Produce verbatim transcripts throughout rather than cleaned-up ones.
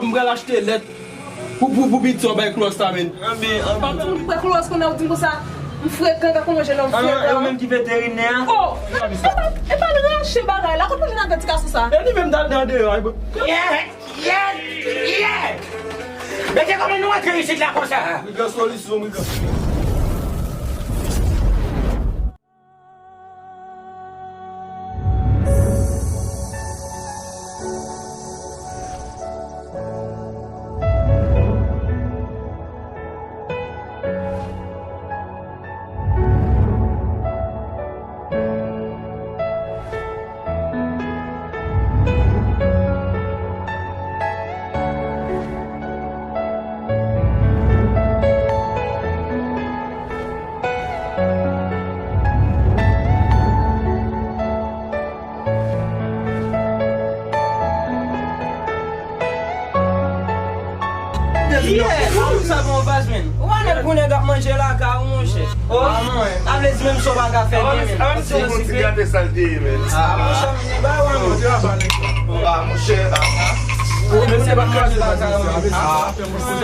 M pral achte lèt pou, pou, pou piti w bay klòs la, men. Anben, anben. Ou kwè klòs konnen ou di m konsa, m frekan, gad kòman je lòm frekan. Yo menm ki veterinè a. Oh! E pa, e pa l rache bagay la, kote manje nan ti gason sa? E li menm t al nan deyò a. Yè, yè, yè! Mesye, kòman nou antre isit la konsa? Migra solisyon, migra. Yeah, ou sa bon baz, men. Ou pa nèg pou nèg ap manje lakay ou, monchè. Oh, sa vle di menm sa w pa ka fè byen, men. Ti gate sa l te ye, men. Ah, monchè, m di ba w, men. Ah, monchè, ah, ah. Ou menm se pa kraze lakay ou, men. Ah,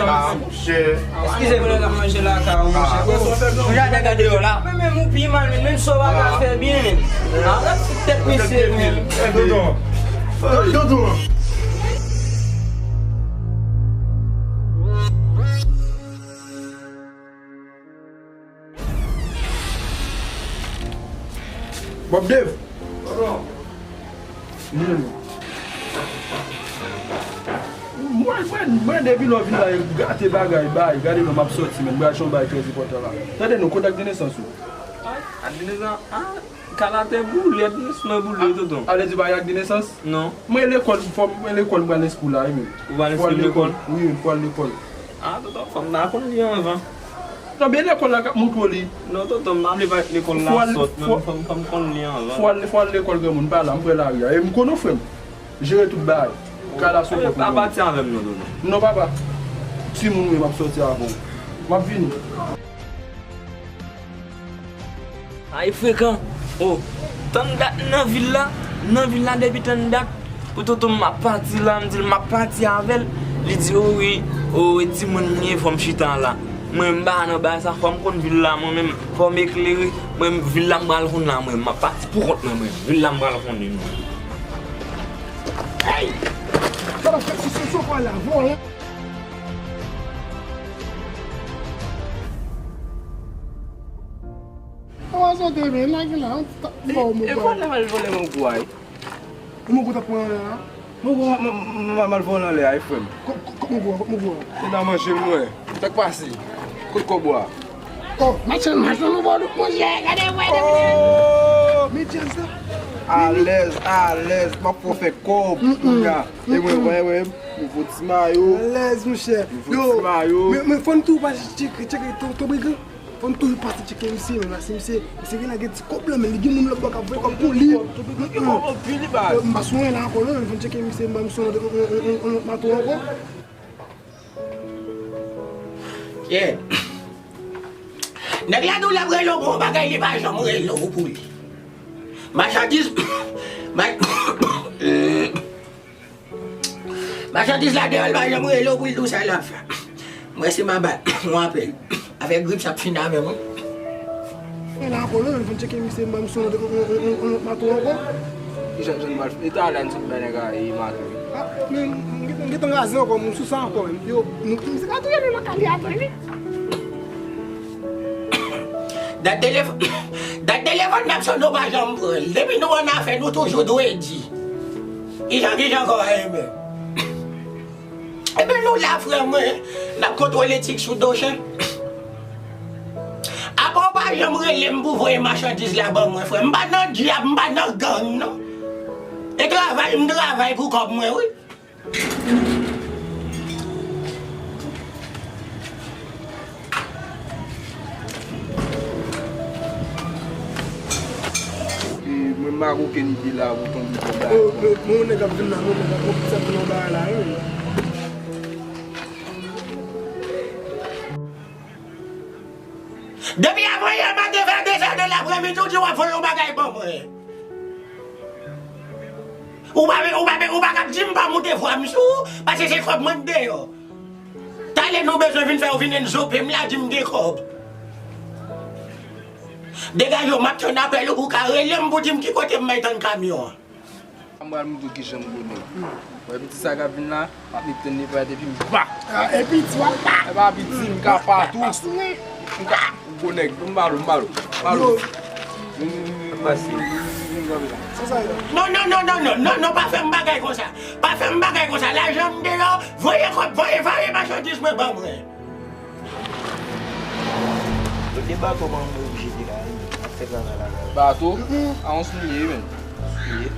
ah, monchè. Eskize pou nèg ap manje lakay ou, monchè. Ou ja nèg an deyò la. Men menm ou pi mal, men menm sa w pa ka fè byen, men. Arèt fout tèt mesye, men. Dodon. Dodon. Bob Dave. Mwen, mwen, mwen, depi lè w vin la, gate bagay, bay, gade non, m ap sòti, men, m pral jwenn yon bagay trè enpòtan la. Tande non, kote ak de nesans ou? Ak de nesans, ah, kalatè boule, ak de nesans mwen boule, tonton. A, ale di bagay ak de nesans? Non. Mwen lekòl, fò mwen lekòl, mwen al enskou la, wi, men. Ou al enskou lekòl? Wi, fò al lekòl. Ah, tonton, fò m ta konn li anvan. Non, men lekòl la k ap montre w li. Non, tonton, m pa vle parèt lekòl la sòt, men fò m, fò m konn li anvan. Fò al, fò al lekòl granmoun, pa la, m prè lari a. E m konnen w frè m. Jere tout bagay. Kay la sou kont ou. Pa pati avè m non, tonton. Non, papa. Timoun wi, m ap sòti avè w. M ap vini. Ay frekan. Oh, tann dat nan vil la, nan vil la depi tann dat. Pou tonton m ap pati la, m di l m ap pati avè l. Li di, oh wi, oh, e timoun m ye, fò m chita la. Mwen, m pa nan bagay sa, fò m konn vil la, mwen menm, fò m eklere. Mwen, vil la m pral konn la, mwen, m ap pati pou kont mwen, mwen. Vil la m pral konnen, mwen. Ay! Sa va fè si, si, si, w pral la, vòlè. Kòman sa te vin la, ki la, an ti ta, bon, bon, e bon. Vòlè mal vòlè, mon gwa. Kòman w konn ap pran anlè a? Mwen, mwen, mwen, mwen, mwen mal vòlè anlè a, wi, frè m. Kot, kot, kot mwen vwa, kot mwen vwa? Se nan manje m, mwen. Sa k pase? Kot kòb ou a? Oh, machann, machann, nou vòlè, monchè, gade, wè, gade. Oh! Men djaz la. Alèz, alèz, m ap fè w fè kòb, kounye a. E mwen, wè, wè, nouvo ti mayo. Alèz, monchè. Nouvo ti mayo. Men, men fò n tou pase tcheke, tcheke, to, to brigan. Fò n toujou pase tcheke misye, men, paske misye, misye genlè gen ti kòb la, men li gen moun lòtbò k ap voye kòb pou li. M pa sou anyen la ankò, non, men fò n tcheke misye, m ba misye yon, yon, yon, yon, yon mato ankò. Yeah. Nèg la di w l ap rele w pou yon bagay, li pa janm rele w pou li. Machandiz, ma-, Machandiz la deyò, l pa janm rele w pou l di w sa l ap fè. Mwen si m a bat yon apèl. Afè grip sa ap fini avè mwen. E la ankò, non, fò n tcheke misye, m ba misye yon, yon, yon, yon, yon mato ankò. Ki jan, jan mal fè? E talè n sot bay nèg a, e mato. Ah, men, m gentan, m gentan raze ankò, m sou sa ankò, men. Yo, nou, misye ka touye nou nan kali atò, wi. Dat telefòn, dat telefòn n ap sonn, nou pa janm pran l. Depi nou ann afè, nou toujou dwe di. Kijan, kijan ankò, enben? Enben, nou la, frè mwen, n ap kontwole tik sou do chen. Apa w pa janm rele m pou voye machandiz la ban mwen, frè m? M pa nan dyab, m pa nan gang, non. E travay, m travay pou kòb mwen, wi. E mwen m pa gen okenn ide la pou tonbe nan bagay. Oh, men, men yon nèg ap vin la, men yon nèg ap, ap vin nan bagay la, wi. Depi avanyè maten, fè de zè de lapremidi, ou di w ap voye yon bagay ban mwen. Ou pa, ou pa, ou pa ka di m pa moute vwa m sou ou, paske se kòb mwen k deyò. Talè nou bezwen vin fè yo vin enzope m la, di m gen kòb. Degaje w, m ap tann apèl ou pou w ka rele m pou di m ki kote m bay tann kamyon an. M pral montre w kijan m gwo nèg. Wè piti sa k ap vin la, m ap met tann li pa epi m pa. Ah, e piti w ap pa. E pa piti, m ka pa tou. M ka, gwo nèg, m malo, m malo. M malo. Vin, vin, vin, vin, vin, vin kanpe la. Non, non, non, non, non, non, non, pa fè m bagay konsa. Pa fè m bagay konsa. Lajan m deyò, voye kòb, voye, voye machandiz mwen ban mwen. Yo te ba kòb an mwen oblije te la, wi, men. Ap fè travay la, la. Bato? A yon souliye, wi, men. Souliye.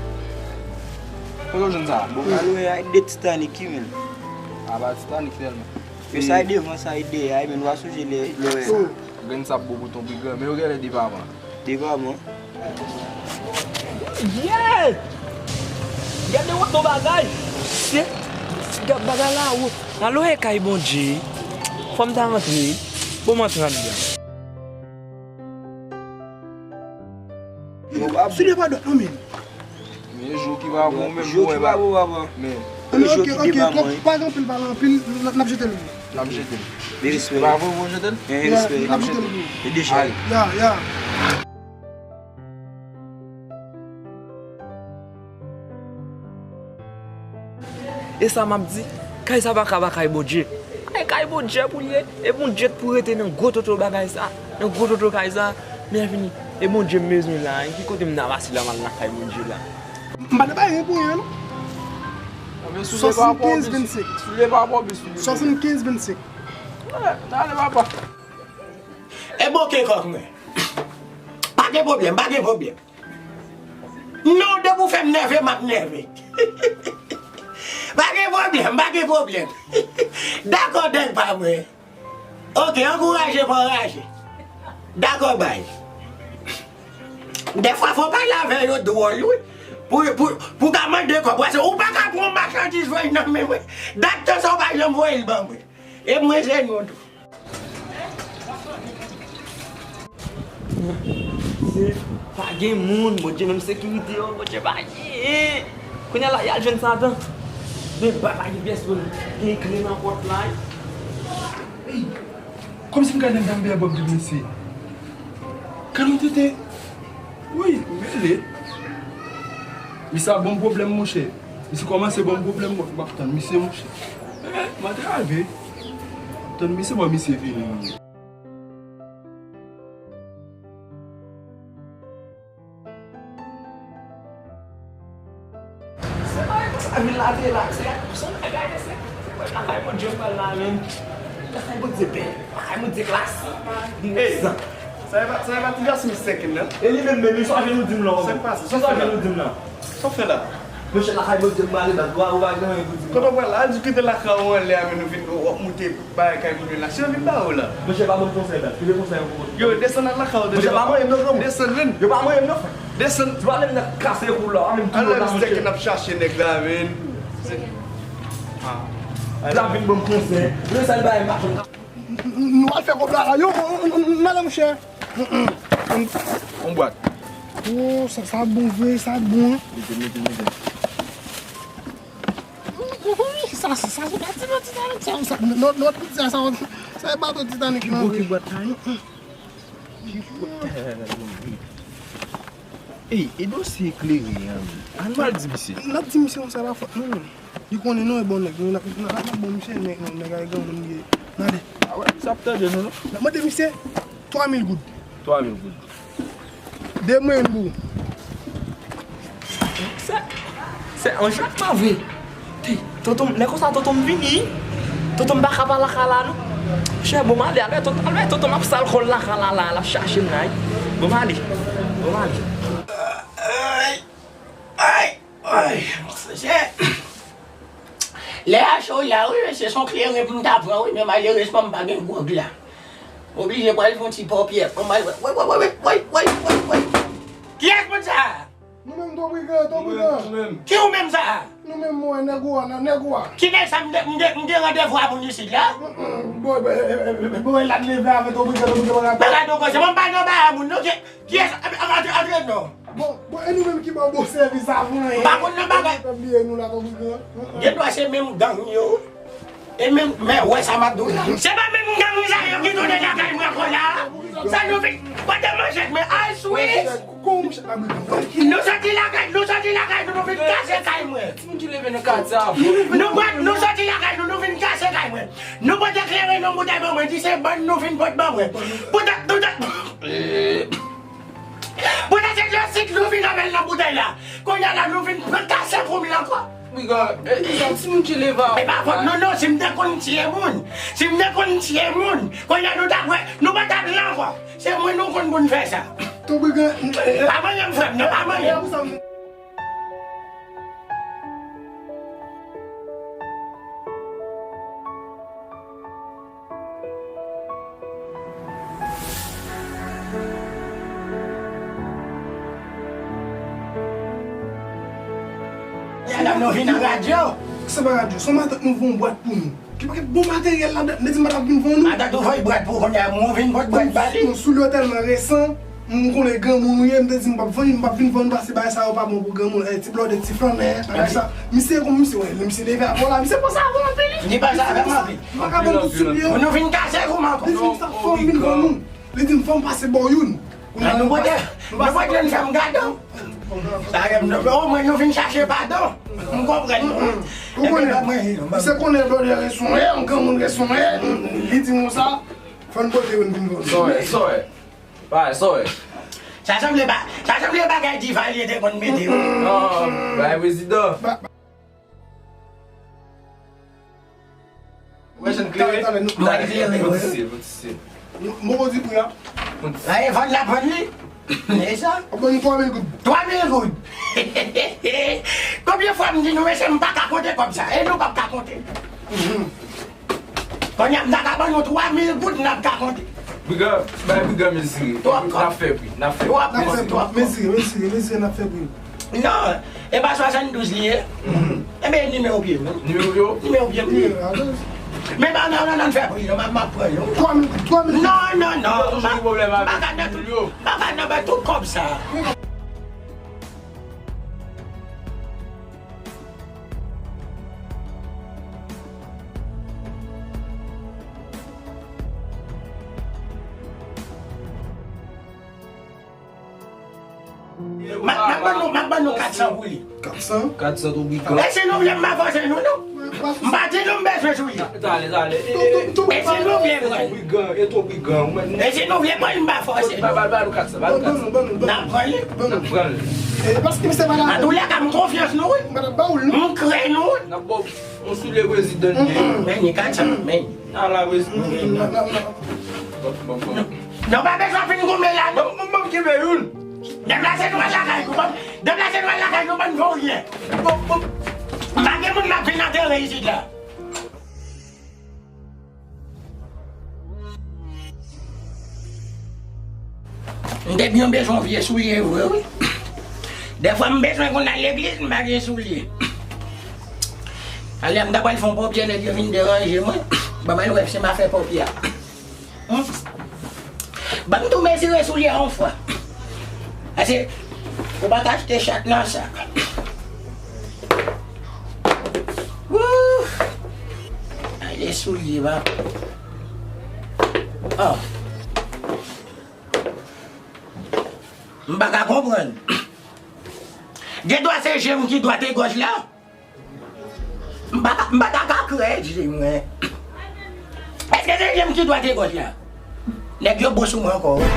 Kote w jwenn sa? Bon, pa lwen ak de Titanic, wi, men. A pa Titanic sèlman. Yo sa e devan, sa e dèyè, wi, men. W a sonje lè, lè w wè. Grenn sab bo bouton brigan, men yo genlè depaman. Depaman. Yeah! Gade wot yon bagay! Se, se gad bagay la wo. Alo e kay Bondye. Fò m ta rantre. Bon, m antre anndan. Yo pa bon. Soulye pa dwat non, men. Men jou ki pa bon, menm jou ki pa bon, papa. Men. Anben, ok, ok, pa anpil, pale anpil, n ap jete l. N ap jete l. Respè. Pa bon, bon, jete l? N ap jete l. E deja. Ya, ya. E sa m ap di, kay sa pa ka pa kay Bondye. Kay, kay Bondye pou l ye. E Bondye t pou rete nan gwo toto bagay sa, nan gwo toto kay sa. Men fini. E Bondye m bezwen la, ki kote m ta pase la, m al nan kay Bondye la. M pa t bay anyen pou anyen, non. Swasann kenz vennsenk. Swasann kenz vennsenk. N ale, papa. E bon, ke kòk mwen. Pa gen pwoblèm, pa gen pwoblèm. Non, depi w fè m nève, m ap nève. Pa gen pwoblèm, pa gen pwoblèm. Dakò, nèg pa mwen. Ok, ankouraje pa anraje. Dakò, bay. Dèfwa, fò w pale avè yo dwòl, wi. Pou, pou, pou w ka mande kòb. Paske ou pa ka pran yon machandiz voye nan men mwen. Dat tan sa, ou pa janm voye l ban mwen. E mwen, se nou tou. Se pa gen moun, Bondye menm sekirite yo, Bondye pa gen. Kounye a la, y al jwenn Satan. Men pa, pa gen pyès moun. Gen kle nan pòt la. Ey, kòmsi m gade nan dam bè bòb de mesye. Kalote te. Wi, mele. Misye ap ban m pwoblèm, monchè. Misye kòmanse ban m pwoblèm, m ap tann misye, monchè. Eh, m antrave. Tann misye, ban misye vini. Se pa konsa vil la te la, se la konsa bagay, se lakay Bondye m pral la menm. Lakay Bondye bèl, lakay Bondye klasik. Hey, sa e pa, sa e pa ti gason sèk nan? E li menm, menm, li sou ajenou di m la. Sa k pase? Li sou ajenou di m la. Sa w fè la? Monchè, lakay Bondye m prale, bat dwa, ou pa gen anyen pou di m. Kote w pral la? Al di kite lakay ou anlè a, men nou vin, w ap moute bagay kay moun yo la. Si yo vin ba ou la. Monchè, pa ban m konsèy, bat. Kite konsèy pou mwen. Yo, desann al lakay ou, desann. Monchè, pa manyen m non, granmoun. Desann, vin. Yo pa manyen m non, frè. Desann. Yo pa menm nan kase kou la, pa menm tou la, monchè. Anlè misye ki n ap chache nèg la, men. Se, ah. L ap vin ban m konsèy. Yo, sa l bay m pa konn. Nou al fè kòb la, la. Yo, n ale, monchè. On bwat. Oh, sa, sa bon vre, sa bon. Mete, mete, mete. Sa, sa, sa, sa, sa, sa, lòt, lòt piti a, sa, sa e bato Titanic nan vre. Ki bò ki bwat la ye? Ki bwat la, la, la, la, la. Ey, e dosye eklere an, wi. Ann al di misye. N ap di misye konsa pa fòt nou, non. Li konnen nou e bon nèg. Nou n ap, n ap, n ap ban misye nèg, nèg a granmoun li ye. N ale. A wè, misye ap tande nou, non. N ap mande misye twa mil goud. Twa mil goud. De mwen pou ou. Se, se an chak pa vre. Ti, tonton, lè konsa tonton m vini. Tonton m pa ka pa lakay la, non. Chè, bon, m ale, alè, tonton, alè, tonton m ap sal kò l lakay la, la, l ap chache m la, wi. Bon, m ale. Bon, m ale. Ay, ay, ay, chè. Lè a cho la, wi, mesye, se yon kleren pou m ta pran, wi, men malerezman, m pa gen gwòg la. M oblije pral fè yon ti pòpyè. Bon, m al, wi, wi, wi. Kiyès moun sa a? Nou menm, Tobrigan, Tobrigan. Nou menm, nou menm. Ki ou menm sa a? Nou menm, mwen, nèg ou a, nèg ou a. Ki nèg sa m gen, m gen, m gen randevou a moun isit la? Mm, mm, bon, bon, e, e, e, bon, e la leve avè Tobrigan, Tobrigan, pa ka. Bagay nou koze, mwen m pa nan bagay moun, non, ki, kiyès, antre, antre, non. Bon, bon, e nou menm ki ba w bon sèvis la pou anyen. M pa konn nan bagay. Pèp bliye nou la, konprann? Gen dwa se menm gang yo. E menm, men wè sa m ap di w la. Se pa menm gang sa yo ki tounen lakay mwen ankò la. Sa nou vin, pandan manchèt mwen al swi. Nou soti lakay, nou soti lakay nou, nou vin kase kay mwen. Moun ki leve nan katye a. Nou pran, nou soti lakay nou, nou vin kase kay mwen. Nou pote kleren nan boutèy ban mwen, di se bann nou vin pot ban mwen. Poutèt, poutèt, poutèt se plastik nou vin avè l nan boutèy la. Kounye a la nou vin pran kase pou m la ankò. Piga, e, e, e, timoun ki leve a. E pa fòt nou non, si m te konn tiye moun, si m te konn tiye moun, kounye a nou t ap wè, nou pa t ap la ankò. Se mwen nou konn pou n fè sa. Ton brigan. Pa manyen m frè m, non, pa manyen m. Madanm nou vin nan radyo. Se pa radyo, se yon matant nou voye yon bwat pou nou. Ki pakèt bon materyèl ladan, m te di m pa t ap vin vann nou. Matant ou voye bwat pou kounye a, mwen vin pot bwat ba li. Yon soulye tèlman resan, m konnen granmoun ou ye, m te di m p ap vann, m p ap vin vann pase bagay sa yo pa bon pou granmoun. Eh, ti blòdè, ti flanè, bagay sa. Misye kon misye, wè, lè misye leve avè w la, misye panse avè w anpil. Li panse avè m anpil. M pa ka vann tout soulye yo. Nou vin kase kou m ankò. Li di m sa fò m vin vann nou. Li di m fò m pase bò youn. An nou pote, nou pote n fè m gade w. Sa gen m, omwen nou vin chache padon. M konprann nou. Ou konnen, misye konnen blòdè reson ye, yon granmoun reson ye, li di nou sa, fò n pote youn vin vann. Sa w wè, sa w wè. Sa sanble ba, sa sanble bagay Divalye te konn mete yo. Non, bay prezidan. Wè, jèn klere. Talè, talè, nou, nou al klere, wi. Poutise, poutise. Nou, nou di pri a. Poutise. Vann la vann li. E sa? Ap ban nou twa mil goud. Twa mil goud. Konbyen fwa m di nou, mesye, m pa ka konte kòb sa. E nou p ap ka konte. Kounye a m ta ka ban nou twa mil goud, n ap ka konte. Brigan, bay Brigan mezire. Twòp kòb. N ap fè pri, n ap fè pri. Twòp kòb, twòp kòb. Mezire, mezire, mezire, n ap fè pri. Non, e pa swasanndouz li ye. Enben, nimewo pye m wi. Nimewo pye w? Nimewo pye m wi. Men pa nan, nan, nan fè pri non, m ap pran yo. Twa mil, twa mil. Non, non, non. Toujou gen pwoblèm avèk mil yo. M pa ka nan tout, m pa ka nan ba tout kòb sa. M ap, m ap ban nou, m ap ban nou katsan pou li. Katsan? Katsan tou brigan. E si nou vle m pa fòse nou non. M pa di nou m bezwen sou li. Talè, talè. E si nou vle pran li. E si nou vle pran li, m pa fòse nou. Ba, ba, ba nou katsan, ba nou katsan. N ap pran li. N ap pran li. Antoulèka, m konfyans nou wi. M kwè nou wi. N ap ba w yon soulye prezidan li ye. Men ni katsan, men. Ala prezidan. Non, pa bezwen fin goumen la non. Ban m kenbe youn. Deplase nou al lakay nou, ban m, deplase nou al lakay nou, ban m fè w ryen. M pa gen moun m ap vin antere isit la. M te byen bezwen yon vye soulye vre wi. Dèfwa m bezwen konn al legliz, m pa gen soulye. Alè a m ta pral fè yon pòpyè, nèg yo vin deranje mwen. Ban m al wè si m a fè pòpyè a. Ban m tou mezire soulye a yon fwa. Paske ou pa ka achte chat nan sak. Wouh! Ale soulye, papa. Oh. M pa ka konprann. Gen dwa se je m ki dwat e gòj la. M pa ka, m pa ta ka kwè je mwen. Èske se je m ki dwat e gòj la? Nèg yo bon sou mwen ankò wi.